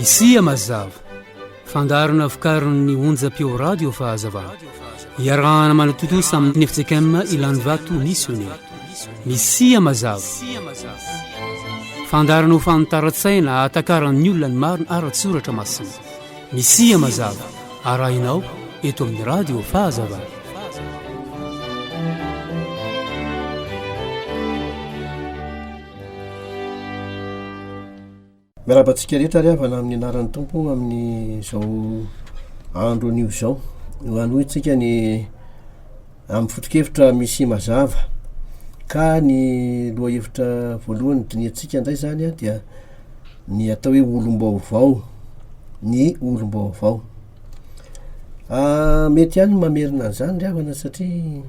Misia Mazava, fandaharana vokarin'ny onjam-peo radio Fahazavana. Iarahana manatontosa amin'ny FJKM Ilanivato Misionera. Misia Mazava. Fandaharana ho fanitaran-tsaina ahatakaran'ny olona ny marina ara-tsoratra masina. Misia Mazava, arahinao eto amin'ny radio Fahazavana. Miarahaba antsika rehetra ry havana amin'ny anaran'ny Tompo amin'izao andro anio izao. Hanohintsika ny amin'ny foto-kevitra misy mazava ka ny lohahevitra voalohany dinihantsika indray zany a dia ny atao hoe olom-baovao, ny olom-baovao. Mety ihany ny mamerina an'izany ry havana satria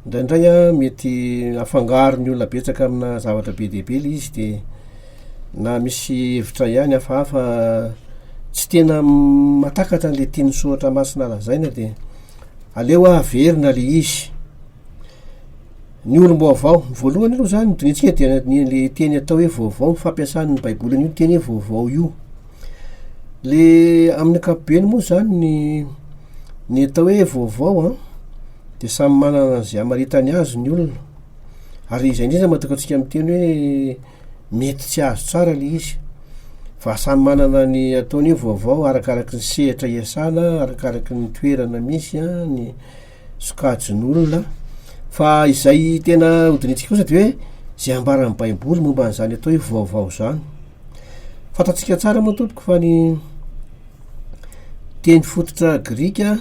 Indraindray an, mety afangaron'ny olona betsaka amina zavatra be dia be le izy de na misy hevitra ihany hafahafa tsy tena mahatakatra an'le tian'ny soratra masina lazaina de aleo aho averina le izy. Ny olom-baovao, ny voalohany aloha zany ny dinihintsika dia ny le teny atao hoe vaovao, ny fampiasan'ny baiboly an'io teny hoe vaovao io. Le amin'ny ankapobeny moa zany ny ny atao hoe vaovao an de samy manana an'izay hamaritany azy ny olona, ary izay indrindra mahatonga antsika miteny hoe mety tsy azo tsara le izy, fa samy manana ny ataony hoe vaovao arakaraky ny sehatra iasana, arakaraky ny toerana misy an, ny sokajin'olona, fa izay tena hodinihintsika kosa de hoe zay ambaran'ny baiboly momba an'izany atao hoe vaovao zany. Fantatsika tsara moa tompoko fa ny teny fototra grika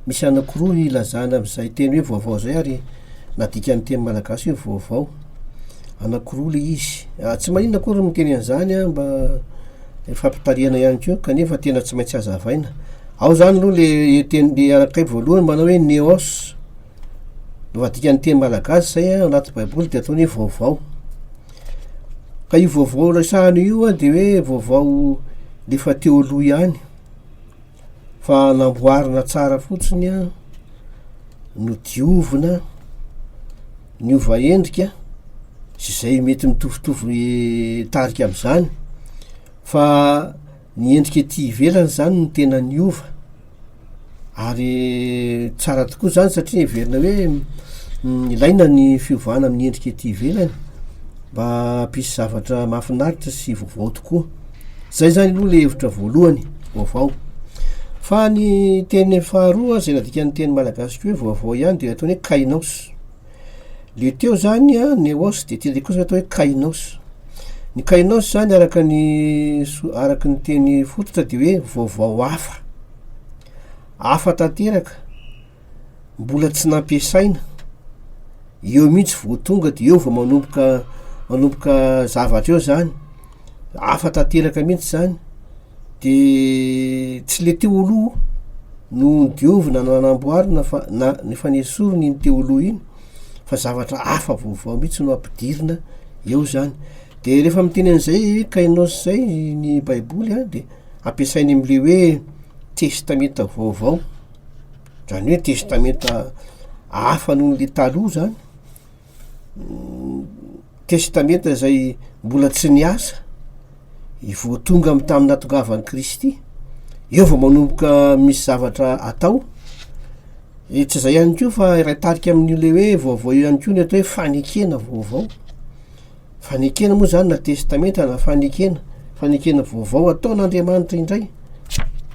Misy anankiroa ilazana amin'izay teny hoe vaovao izay ary nadikan'ny teny malagasy hoe vaovao. Anankiroa le izy. Ah, tsy maninona akory ny miteny an'izany an, mba ifampitarihana ihany koa kanefa tena tsy maintsy hazavaina. Ao zany aloha le teny le anankiray voalohany manao hoe neos, rehefa adikan'ny teny malagasy zay an, anaty baiboly de ataony hoe vaovao. Ka io vaovao resahana io an de hoe vaovao le efa teo aloha ihany. fa namboarina tsara fotsiny an, nodiovina, niova endrika sy zay mety mitovitovy tarika am'zany fa ny endrika ety ivelany zany no tena niova ary tsara tokoa zany satria heverina hoe ilaina ny fiovana amin'ny endrika ety ivelany mba hampisy zavatra mahafinaritra sy vaovao tokoa. Zay zany aloha le hevitra voalohany, vaovao. Fa ny teny faharoa zay nadikan'ny teny malagasy koa hoe vaovao ihany de ataony hoe kainos. Le teo zany a neos de ty ndraiky kosa atao hoe kainos. Ny kainos zany araka ny so- araky ny teny fototra de hoe vaovao hafa, hafa tanteraka. mbola tsy nampiasaina, eo mihitsy vao tonga de eo vao manomboka manomboka zavatra eo zany, hafa tanteraka mihitsy zany, de tsy le teo aloha no nodiovina na namboarina fa na efa nesorina iny teo aloha iny fa zavatra hafa vaovao mihitsy no ampidirina eo zany, de rehefa miteny an'izay kainos zay ny baiboly a de ampiasainy am'le hoe testamenta vaovao. Zany hoe testamenta hafa noho le taloha zany, testamenta zay mbola tsy niasa, vao tonga amy tamy nahatongavan'i Kristy, eo vao manomboka misy zavatra atao, de tsy zay ihany koa fa iray tarika amin'io le hoe vaovao io ihany koa ny atao hoe fanekena vaovao. Fanekena moa zany na testamenta na fanekena, fanekena vaovao ataon'Andriamanitra indray,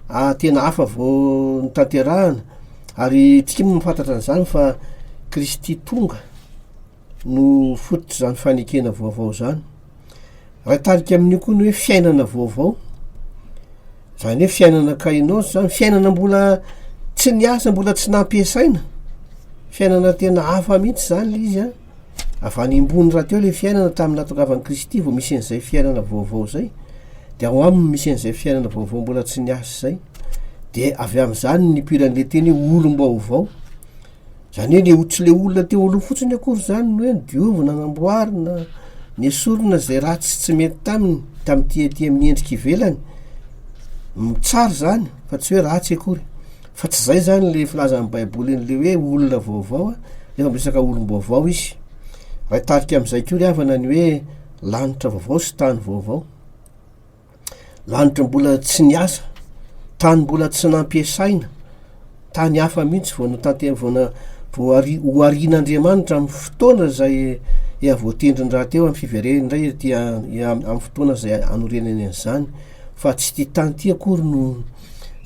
ah, tena hafa vao notanterahana, ary tsika moa mahafantatra an'izany fa Kristy tonga no fototr'izany fanekena vaovao zany. Raha hitarika amin'io koa ny hoe fiainana vaovao, zany hoe fiainana kainos zany, fiainana mbola tsy niasa, mbola tsy nampiasaina, fiainana tena hafa mihitsy zany le izy an. Avy any ambony rahateo le fiainana tamin'ny nahatongavan'i Kristy vao misy an'izay fiainana vaovao zay, de ao aminy misy an'izay fiainana vaovao mbola tsy niasa zay, de avy am'zany no nipoiran'le teny hoe olom-baovao, zany hoe le o- tsy le olona teo aloha fotsiny akory zany no hoe nodiovina, namboarina, nesorina zay ratsy sy tsy mety taminy tam'ty aty amin'ny endrika ivelany, tsara zany fa tsy hoe ratsy akory. Fa tsy zay zany le filazan'ny baiboly an'le hoe olona vaovao a, rehefa miresaka olom-baovao izy. Raha hitarika am'zay koa ry havana ny hoe lanitra vaovao sy tany vaovao. Lanitra mbola tsy niasa, tany mbola tsy nampiasaina, tany hafa mihitsy vao notante- vao na- vao ari- ho arian'Andriamanitra amin'ny fotoana izay efa voatendriny rahateo amin'ny fiverenany indray ety a- amin'ny fotoana izay anorenany an'izany fa tsy ity tany ity akory no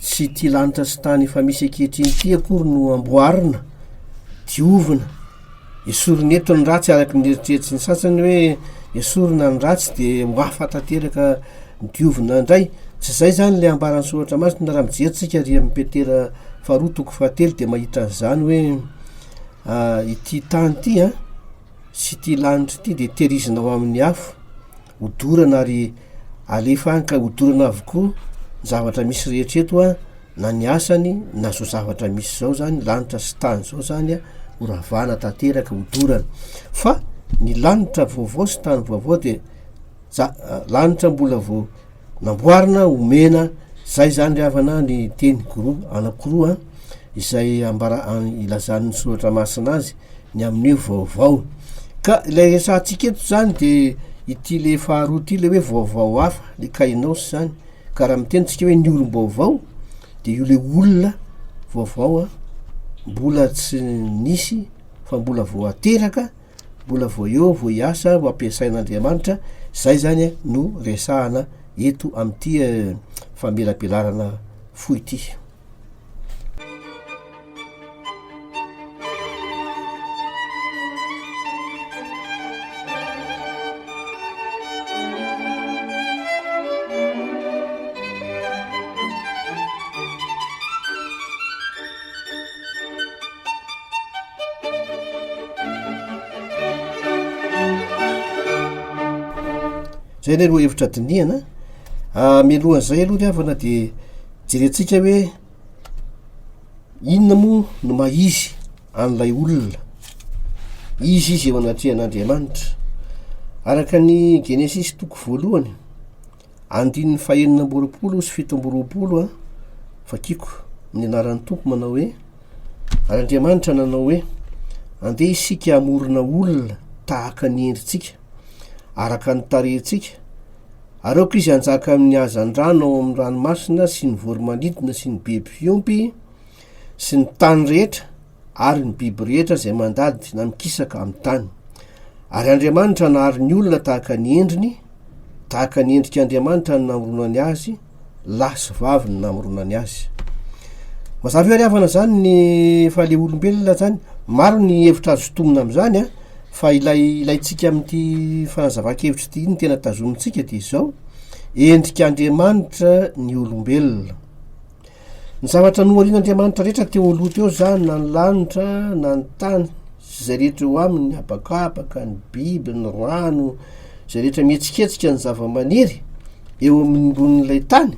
tsy ity lanitra sy tany efa misy ankehitriny ity akory no amboarina, diovina. Esorina eto ny ratsy araka ny eritreritry ny sasany hoe esorina ny ratsy de ho hafa tanteraka diovina indray. Tsy zay zany le ambaran'ny soratra masina raha mijery tsika ary amin'ny Petera faharoa toko fahatelo de mahita an'izany hoe ity tany ity an sy ity lanitra ity de tehirizina ao amin'ny afo, hodorana ary alefa any ka hodorana avokoa ny zavatra misy rehetra eto an. na ny asany na zao zavatra misy zao zany lanitra sy tany zao zany a ho ravana tanteraka ho dorana fa ny lanitra vaovao sy tany vaovao de za- lanitra mbola vao namboarina omena zay zany ry havana ny teny gro anakiroa a izay ambara ilazan'ny soratra masina azy ny amin'ny hoe vaovao ka ilay resahantsika eto zany de ity le faharoa ity le hoe vaovao hafa le kainos zany Ka raha miteny tsika hoe ny olom-baovao de io le olona vaovao a mbola tsy nisy fa mbola vao ateraka, mbola vao eo vao hiasa ho ampiasain'Andriamanitra, zay zany a no resahana eto am'ity famelabelarana fohy ity. Zay anie aloha hevitra dinihana. Mialohan'izay aloha ry havana de jerentsika hoe Inona moa no maha izy an'ilay olona? Izy izy eo anatrehan'Andriamanitra. Araka ny Genesisy toko voalohany, andininy fahenina amby roapolo sy 27 a, vakiko ny anaran'ny Tompo manao hoe, ary Andriamanitra nanao hoe, andeha isika hamorona olona tahaka ny endritsika, araka ny tarehintsika, Ary aoka izy hanjaka amin'ny hazandrano ao amin'ny ranomasina sy ny voro-manidina sy ny biby fiompy sy ny tany rehetra ary ny biby rehetra izay mandady na mikisaka amin'ny tany. Ary Andriamanitra nahary ny olona tahaka ny endriny, tahaka ny endrik'Andriamanitra no namoronany azy, lahy sy vavy no namoronany azy. Mazava eo ary havana zany ny fa le olombelona zany, maro ny hevitra azo sintomina am'zany an, fa ilay ilaintsika amin'ity fanazavan-kevitra ity ny tena tazomintsika de izao, endrik'Andriamanitra ny olombelona. Ny zavatra noharian'Andriamanitra rehetra teo aloha teo zany na ny lanitra na ny tany sy izay rehetra eo aminy, ny habakabaka, ny biby, ny rano, izay rehetra mihetsiketsika, ny zava-maniry eo ambonin'ilay tany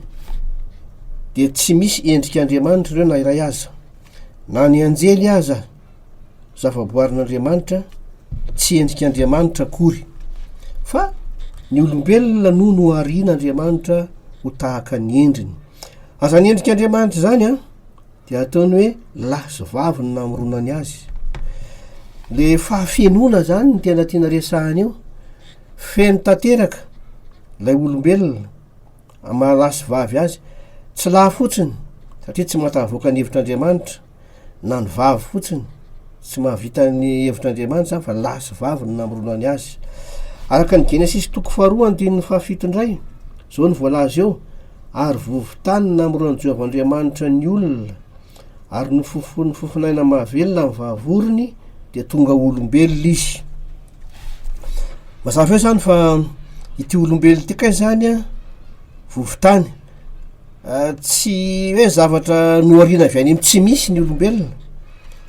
dia tsy misy endrik'Andriamanitra ireo na iray aza. Na ny anjely aza zavaboarin'Andriamanitra tsy endrik'Andriamanitra akory fa ny olombelona no noharian'Andriamanitra ho tahaka ny endriny. Aza ny endrik'Andriamanitra izany an, dia ataony hoe lahy sy vavy no namoronany azy. Le fahafenoana zany no tena tiana resahana eo, feno tanteraka lay olombelona amin'ny maha lahy sy vavy azy, tsy lahy fotsiny satria tsy mahatavoaka ny hevitr'Andriamanitra na ny vavy fotsiny, tsy mahavita ny hevitr'Andriamanitra zany fa lahy sy vavy no namoronany azy. Araka ny Genesisy toko faharoa andininy fahafito indray, zao no voalaza eo, ary vovo-tany no namoronan'i Jehovah Andriamanitra ny olona, ary nofofon'ny fofonaina mahavelona ny vavorony, dia tonga olombelona izy. Mazava eo zany fa ity olombelona ity kay zany an, vovo-tany, tsy hoe zavatra nohariana avy any amy tsy misy ny olombelona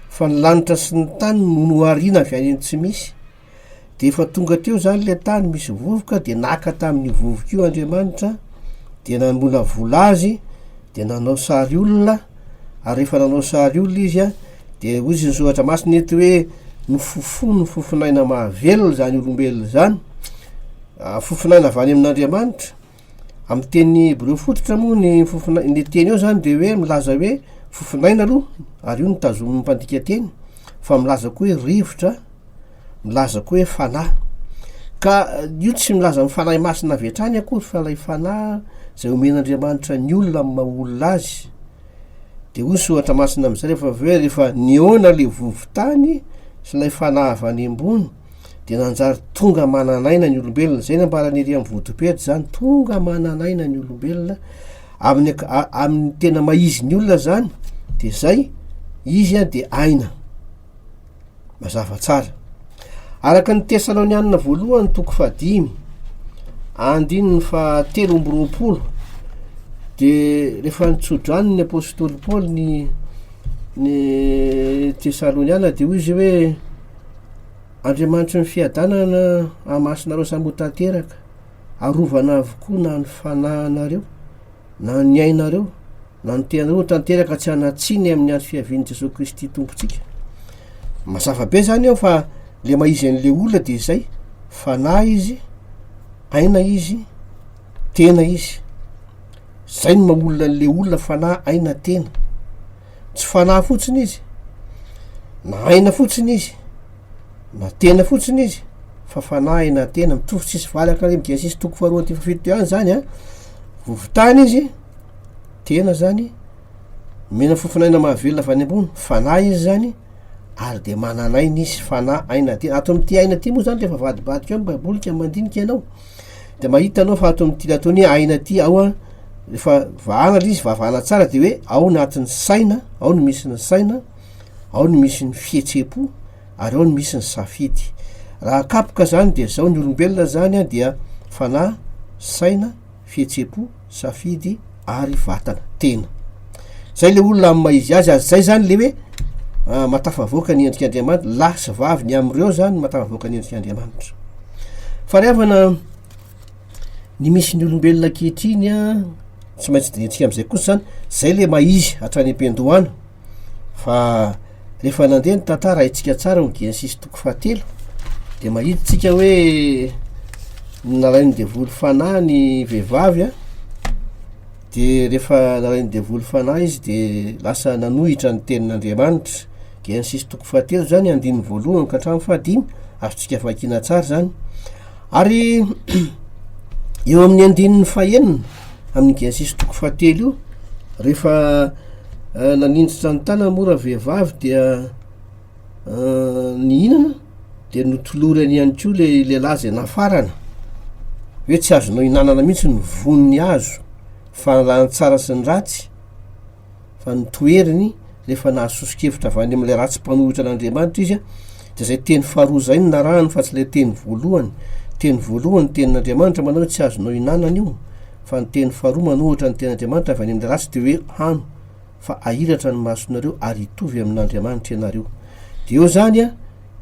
fa ny lanitra sy ny tany no nohariana avy any amy tsy misy, de efa tonga teo zany le tany misy vovoka de naka tamin'io vovoka io Andriamanitra de namolavola azy de nanao sary olona ary rehefa nanao sary olona izy a de hoy izy ny soratra masina eto hoe nofofony fofonaina mahavelona zany olombelona zany, fofonaina avy any amin'Andriamanitra. Amin'ny teny hebreo fototra moa ny fofona- ny teny eo zany de hoe milaza hoe fofonaina aloha ary io no tazomin'ny mpandika teny fa milaza koa hoe rivotra, milaza koa hoe fanahy. Ka io tsy milaza ny fanahy masina avy hatrany akory fa ilay fanahy. zay omen'Andriamanitra ny olona amin'ny maha olona azy, de hoy ny soratra masina am'zay rehefa avy eo hoe rehefa nihaona le vovon-tany sy ilay fanahy avy any ambony de nanjary tonga manan'aina ny olombelona, zay ny ambaran'i ery amin'ny vodipetry zany, tonga manan'aina ny olombelona amin'ny ak- amin'ny tena maha izy ny olona zany de zay izy an de aina. Mazava tsara. Araka ny Tesalonianina voalohany toko fahadimy, andininy fahatelo amby roapolo, de rehefa nitsodrano ny apostoly Paoly ny ny Tesaloniana de hoy izy hoe Andriamanitry ny fiadanana hamasinareo samy ho tanteraka, arovana avokoa na ny fanahinareo na ny ainareo na ny tenareo ho tanteraka tsy hanan-tsiny amin'ny andro fiavian'i Jesoa Kristy Tompontsika. Mazava be zany eo fa le maha izy an'le olona de zay, fanahy izy, aina izy, tena izy. Zay no maha olona an'le olona, fanahy, aina, tena. Tsy fanahy fotsiny izy, na aina fotsiny izy, na tena fotsiny izy fa fanahy na tena mitovy tsisy valaka re Genesisy toko faharoa andininy fahafito teo ihany zany an, vovon-tany izy, tena zany, omena fofon'aina mahavelona avy any ambony, fanahy izy zany ary de manan'aina izy, fanahy, aina, tena, ato amin'ity aina ity moa zany rehefa avadibadika ao ny baiboly ka mandinika ianao de mahita anao fa ato amin'ity le ataony hoe aina ity ao an, rehefa vahana le izy, vahavahana tsara de hoe ao anatin'ny saina, ao no misy ny saina, ao no misy ny fihetseham-po ary ao no misy ny safidy. Raha akapoka zany de zao, ny olombelona zany an dia fanahy, saina, fihetseham-po, safidy ary vatana, tena. Zay le olona amin'ny maha izy azy ary zay zany le hoe mahatafavoaka ny endrik'Andriamanitra, lahy sy vavy ny amin'ireo zany mahatafavoaka ny endrik'Andriamanitra. Fa ry havana, ny misy ny olombelona ankehitriny an, tsy maintsy dinihintsika am'zay kosa zany, zay le maha izy hatrany am-piandohana. Fa rehefa nandeha ny tantara haintsika tsara ao Genesisy toko fahatelo de mahita tsika hoe nalain'ny devoly fanahy ny vehivavy a, de rehefa nalain'ny devoly fanahy izy de lasa nanohitra ny tenin'Andriamanitra. Genesisy toko fahatelo zany andininy voalohany ka hatramin'ny fahadimy, azontsika vakiana tsara zany. Ary eo amin'ny andininy fahenina amin'ny Genesisy toko fahatelo io, rehefa naninjitra ny tanany moa ravehivavy dia nihinana de notolorany ihany koa le lehilahy zay nafarana hoe tsy azonao hinanana mihitsy ny voan'ny hazo fa raha ny tsara sy ny ratsy fa ny toheriny rehefa nahazo soso-kevitra avy any amin'ilay ratsy mpanohitra an'Andriamanitra izy de zay teny faharoa zay no narahany fa tsy ilay teny voalohany. Teny voalohany tenin'Andriamanitra manao hoe tsy azonao hinanana io fa ny teny faharoa manohitra ny tenin'Andriamanitra avy any amin'ilay ratsy de hoe hano fa ahiratra ny masonareo ary hitovy amin'Andriamanitra ianareo. De eo zany a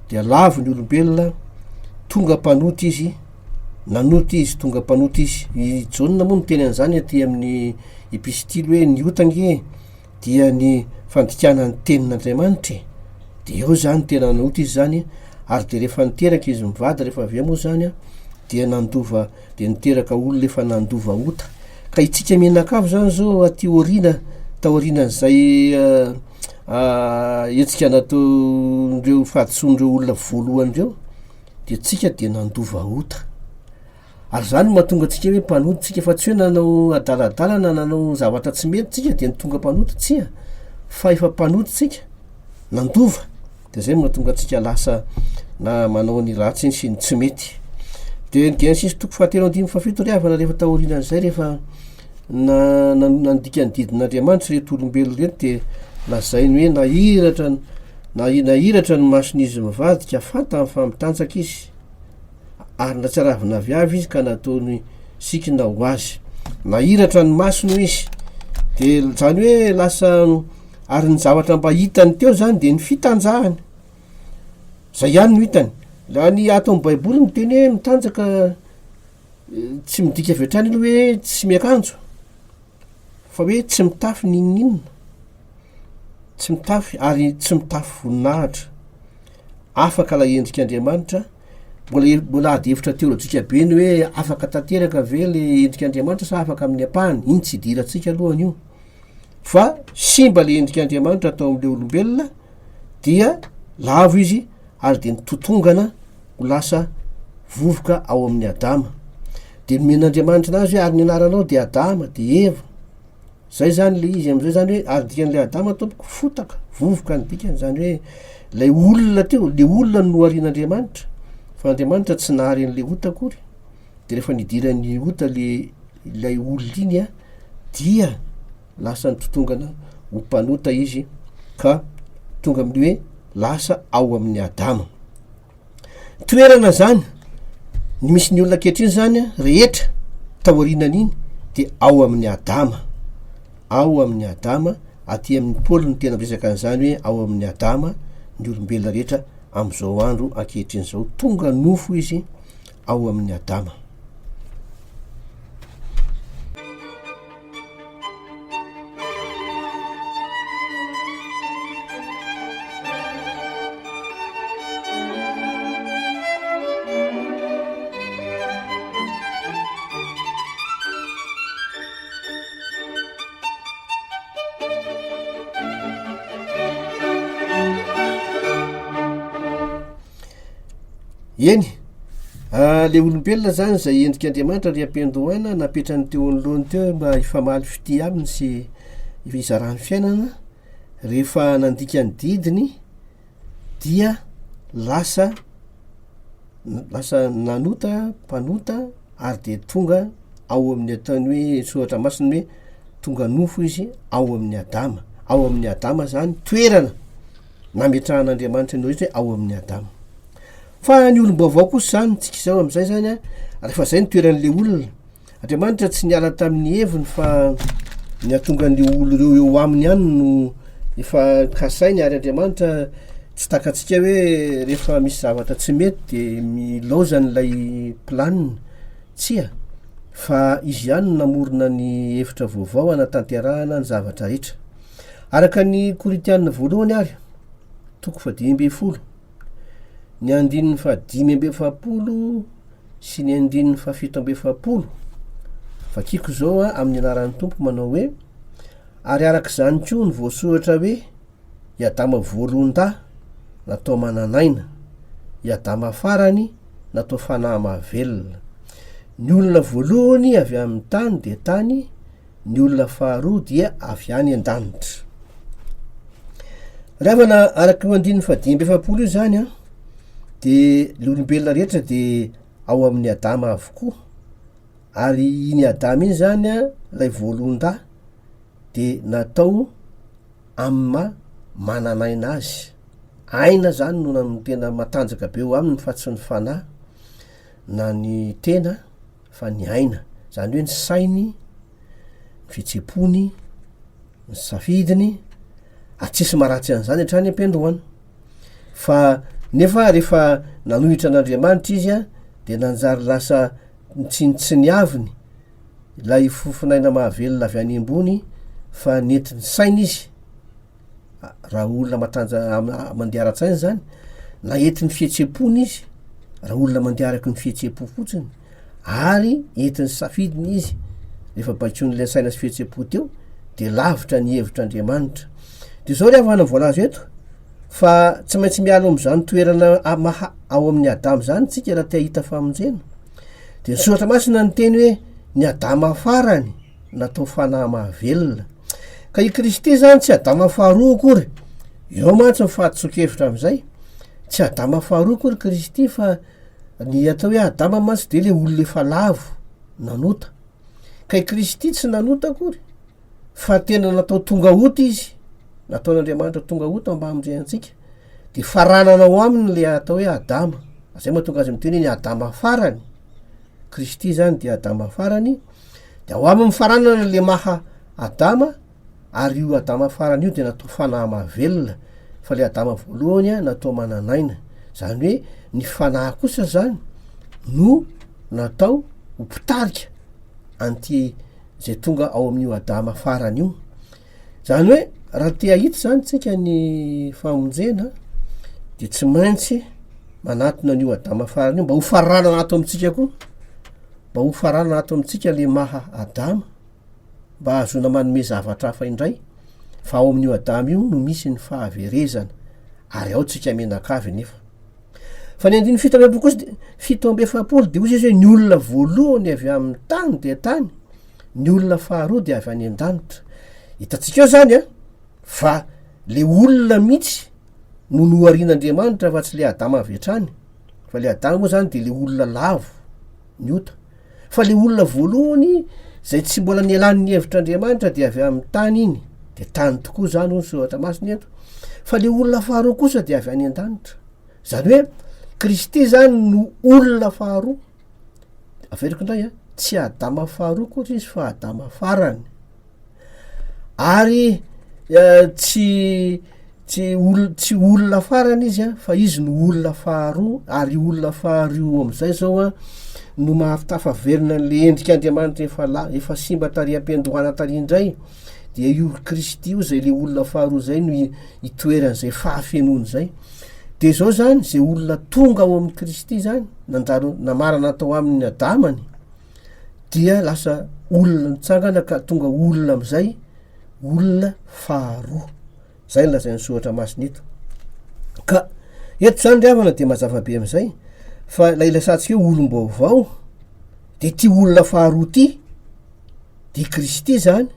dia lavo ny olombelona tonga mpanota izy nanota izy tonga mpanota izy. I Jaona moa miteny an'izany aty amin'ny epistily hoe ny ota ange dia ny fandikana ny tenin'Andriamanitra e, de eo zany tena nanota izy zany ary de rehefa niteraka izy mivady rehefa avy eo moa zany an dia nandova de niteraka olona efa nandova ota, ka itsika mianakavy zany zao aty aoriana taorianan'izay hetsika nataon'ireo fahadisoan'ireo olona voalohany ireo de tsika de nandova ota. Ary zany no mahatonga antsika hoe mpanota tsika fa tsy hoe nanao adaladala na nanao zavatra tsy mety tsika de ny tonga mpanota, tsia, fa efa mpanota tsika, nandova, de zay no mahatonga antsika lasa na manao ny ratsy sy ny tsy mety. De ny Genesisy toko fahatelo andininy fahafito ry havana rehefa taorianan'izay rehefa na- na- nandika ny didin'Andriamanitra ireto olombelona ireto de lazainy hoe nahiratra ny nahi- nahiratra ny mason'izy mivady ka fantany fa mitanjaka izy. ary natsiaravina avy avy izy ka nataony sikina ho azy. Nahiratra ny masony hoy izy. De zany hoe lasa ary ny zavatra mba hitany teo zany de ny fitanjahany. Zay ihany no hitany. Raha ny ato amin'ny baiboly miteny hoe mitanjaka tsy midika avy hatrany aloha hoe tsy miakanjo fa hoe tsy mitafy n'inon'inona, tsy mitafy ary tsy mitafy voninahitra. Afaka ilay endrik'Andriamanitra, mbola he- mbola ady hevitra teolojika be ny hoe afaka tanteraka ve le endrik'Andriamanitra sa afaka amin'ny ampahany, iny tsy idirantsika aloha an'io, fa simba le endrik'Andriamanitra tao am'le olombelona dia lavo izy ary de nitotongana ho lasa vovoka ao amin'i Adama. De nomen'Andriamanitra anazy hoe ary ny anaranao de Adama, de Eva. Zay zany le izy am'zay zany hoe ary dikan'le Adama tompoko fotaka, vovoka ny dikany, zany hoe lay olona teo, le olona no noharian'Andriamanitra, fa Andriamanitra tsy nahary an'le ota akory, de rehefa nidiran'ny ota le ilay olona iny a dia lasa nitotongana ho mpanota izy ka tonga amin'ny hoe lasa ao amin'ny Adama. Toerana zany ny misy ny olona ankehitriny zany a rehetra taorianan'iny de ao amin'ny Adama, ao amin'ny Adama, aty amin'ny Paoly no tena miresaka an'izany hoe ao amin'ny Adama ny olombelona rehetra am'izao andro ankehitriny zao, tonga nofo izy ao amin'ny Adama. Eny, le olombelona zany zay endrik'Andriamanitra ry am-piandohana napetrany teo anoloany teo mba hifamaly fitia aminy sy hizarany fiainana, rehefa nandika ny didiny dia lasa lasa nanota, mpanota ary de tonga ao amin'ny ataony hoe soratra masina hoe tonga nofo izy ao amin'ny Adama, ao amin'ny Adama zany toerana nametrahan'Andriamanitra ny hoe ao amin'ny Adama. Fa ny olom-baovao kosa zany tsika izao am'izay zany a, rehefa zay ny toeran'le olona, Andriamanitra tsy niala tamin'ny heviny fa ny hahatonga an'ireo olo ireo eo aminy ihany no efa kasainy ary Andriamanitra tsy takatsika hoe rehefa misy zavatra tsy mety de milaozany ilay planina, tsia fa izy ihany no namorona ny hevitra vaovao hanatanterahana ny zavatra rehetra. Araka ny Korintiana voalohany ary, toko fahadimy ambin'ny folo, ny andininy fahadimy amby efapolo sy ny andininy fahafito amby efapolo, vakiko izao a amin'ny anaran'ny Tompo manao hoe, ary araka izany koa ny voasoratra hoe, i Adama voalohan-dahy natao manan'aina, i Adama farany natao fanahy mahavelona. Ny olona voalohany avy amin'ny tany dia tany, ny olona faharoa dia avy any an-danitra. Ry havana, araka io andininy fahadimy amby efapolo io zany an, de ny olombelona rehetra de ao amin'i Adama avokoa, ary iny Adama iny zany an, lay voalohan-dahy de natao amin'ny maha manan'aina azy, aina zany no na- tena matanjaka be eo aminy fa tsy ny fanahy na ny tena fa ny aina, zany hoe ny sainy, ny fihetseham-pony, ny safidiny, ary tsisy maharatsy an'izany hatrany am-piandohana. Fa nefa rehefa nanohitra an'Andriamanitra izy an, de nanjary lasa nitsinontsiniaviny ilay fofonaina mahavelona avy any ambony fa nentin'ny saina izy, raha olona matanja- mandeha ara-tsaina zany, na entin'ny fihetsem-pony izy raha olona mandeha araky ny fihetsem-po fotsiny, ary entin'ny safidiny izy rehefa baikoin'ilay saina sy fihetsem-po teo de lavitra ny hevitr'Andriamanitra. De zao ry havana voalaza eto fa tsy maintsy miala ao am'zany toerana a- maha ao amin'ny Adama zany tsika raha te hahita famonjena. De ny soratra masina niteny hoe ny Adama farany natao fanahy mahavelona. Ka i Kristy zany tsy Adama faharoa akory, eo mantsy ny fahadisoan-kevitra am'zay, tsy Adama faharoa akory Kristy fa ny atao hoe Adama mantsy de le olona efa lavo nanota, ka i Kristy tsy nanota akory fa tena natao tonga ota izy, nataon'Andriamanitra tonga ota mba hamonjena antsika, de faranana ao aminy le atao hoe Adama, zay mahatonga azy miteny hoe ny Adama farany, Kristy zany de Adama farany, de ao aminy faranana le maha Adama, ary io Adama farany io de natao fanahy mahavelona, fa le Adama voalohany a natao manan'aina, zany hoe ny fanahy kosa zany no natao ho mpitarika an'ity zay tonga ao amin'io Adama farany io, zany hoe raha te hahita zany tsika ny famonjena de tsy maintsy manatona an'io Adama farany io mba ho faranana ato amintsika koa, mba ho faranana ato amintsika le maha Adama. mba hahazoana manome zavatra hafa indray, fa ao amin'io Adama io no misy ny fahaverezana, ary ao tsika mianakavy anefa. Fa ny andininy 47 kosa de 47 de hoy izy hoe ny olona voalohany avy amin'ny tany dia tany, ny olona faharoa dia avy any an-danitra. Hitantsika eo zany a fa le olona mihitsy no noharian'Andriamanitra fa tsy le Adama avy hatrany, fa le Adama moa zany de le olona lavo ny ota. Fa le olona voalohany zay tsy mbola nialan'ny hevitr'Andriamanitra de avy amin'ny tany iny, de tany tokoa zany hoy ny soratra masina eto, fa le olona faharoa kosa de avy any an-danitra. Zany hoe Kristy zany no olona faharoa, averiko indray a, tsy Adama faharoa akory izy fa Adama farany. Ary tsy tsy ol- tsy olona farany izy a fa izy no olona faharoa ary io olona faharoa io am'izay zao a no mahatafaverina an'le endrik'Andriamanitra efa la- efa simba tary am-piandohana tary indray dia io Kristy io zay le olona faharoa zay no i- itoeran'izay fahafenoana zay. De zao zany zay olona tonga ao amin'i Kristy zany nanjary namarana tao aminy ny Adamany dia lasa olona nitsangana ka tonga olona am'izay olona faharoa. Zay no lazain'ny soratra masina eto. Ka eto zany ry havana de mazava be am'izay fa ilay lasantsika hoe olom-baovao de ty olona faharoa ty de Kristy zany,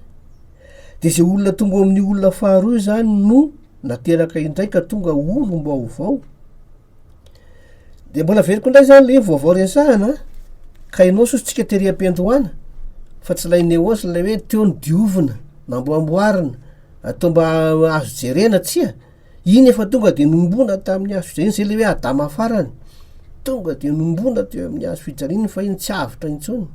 de zay olona tonga ao amin'io olona faharoa io zany no nateraka indray ka tonga olom-baovao. De mbola averiko indray zany le vaovao resahana ka ianao soa tsika tery am-piandohana fa tsy ilay neos ilay hoe teo ny diovina namboamboarina atao mba azo jerena tsia, iny efa tonga de nombona tamin'ny hazo fijaliana zay le hoe adama farany, tonga de nombona teo amin'ny hazo fijaliana fa iny tsy avotra intsony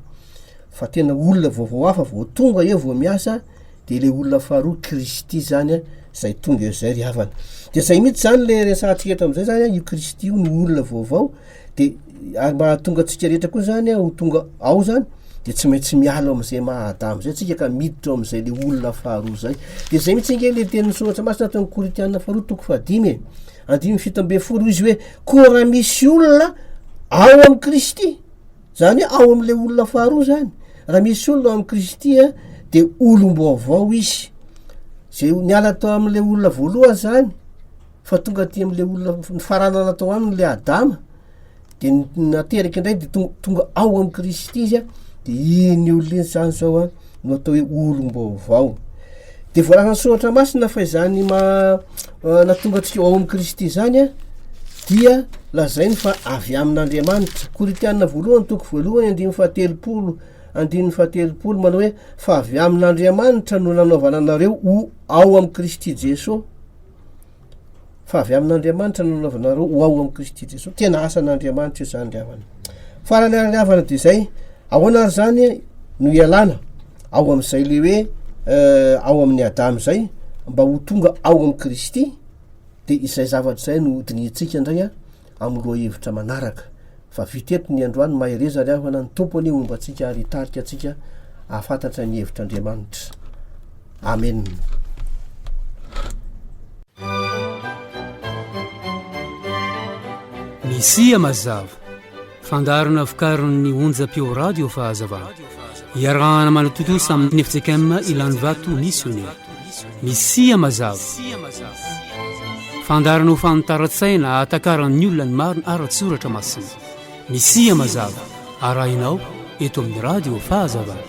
fa tena olona vaovao hafa vao tonga eo vao miasa de le olona faharoa Kristy zany a zay tonga eo zay ry havana. De zay mihitsy zany le resahantsika eto am'zay zany a, io Kristy io no olona vaovao de ary mba hahatonga antsika rehetra koa zany a ho tonga ao zany de tsy maintsy miala ao am'zay maha Adama zay tsika ka miditra ao am'zay le olona faharoa zay. De zay mihitsy ange le tenin'ny soratra masina ato amin'ny Korintiana faharoa toko fahadimy e, andininy 17 hoy izy hoe koa raha misy olona ao am'i Kristy, Zany hoe ao am'le olona faharoa zany, raha misy olona ao am'i Kristy a, de olom-baovao izy, zay niala tao am'le olona voalohany zany fa tonga aty am'le olona nifaranana tao aminy le Adama, de nateraka indray de tonga ao am'i Kristy izy a, de iny olona iny zany zao a no atao hoe olom-baovao. De voalazan'ny soratra masina fa izany ma- nahatonga antsika ao amin'i Kristy izany a dia lazainy fa avy amin'Andriamanitra. Korintiana voalohany toko voalohany andininy fahatelopolo andininy fahatelopolo manao hoe fa avy amin'Andriamanitra no nanaovana anareo ho ao amin'i Kristy Jesoa. Fa avy amin'Andriamanitra no nanaovanareo ho ao amin'i Kristy Jesoa. Tena asan'Andriamanitra io zany ry havana. Farany ary ry havana de zay, ahoana ary zany no ialana ao amin'izay le hoe ao amin'ny Adama izay mba ho tonga ao amin'i Kristy, de izay zavatra izay no hodinihintsika indray a amin'ny lohahevitra manaraka. Fa vita eto ny androany, mahereza ry havana, ny Tompo anie homba antsika ary hitarika antsika hahafantatra ny hevitr'Andriamanitra. Amen. Misia mazava, fandaharana vokarin'ny onjam-peo radio fahazavana. Iarahana manatontosa amin'ny FJKM Ilanivato Misionera. Misia mazava. Fandaharana ho fanitaran-tsaina ahatakaran'ny olona ny marina ara-tsoratra masina. Misia mazava, arahinao eto amin'ny radio fahazavana.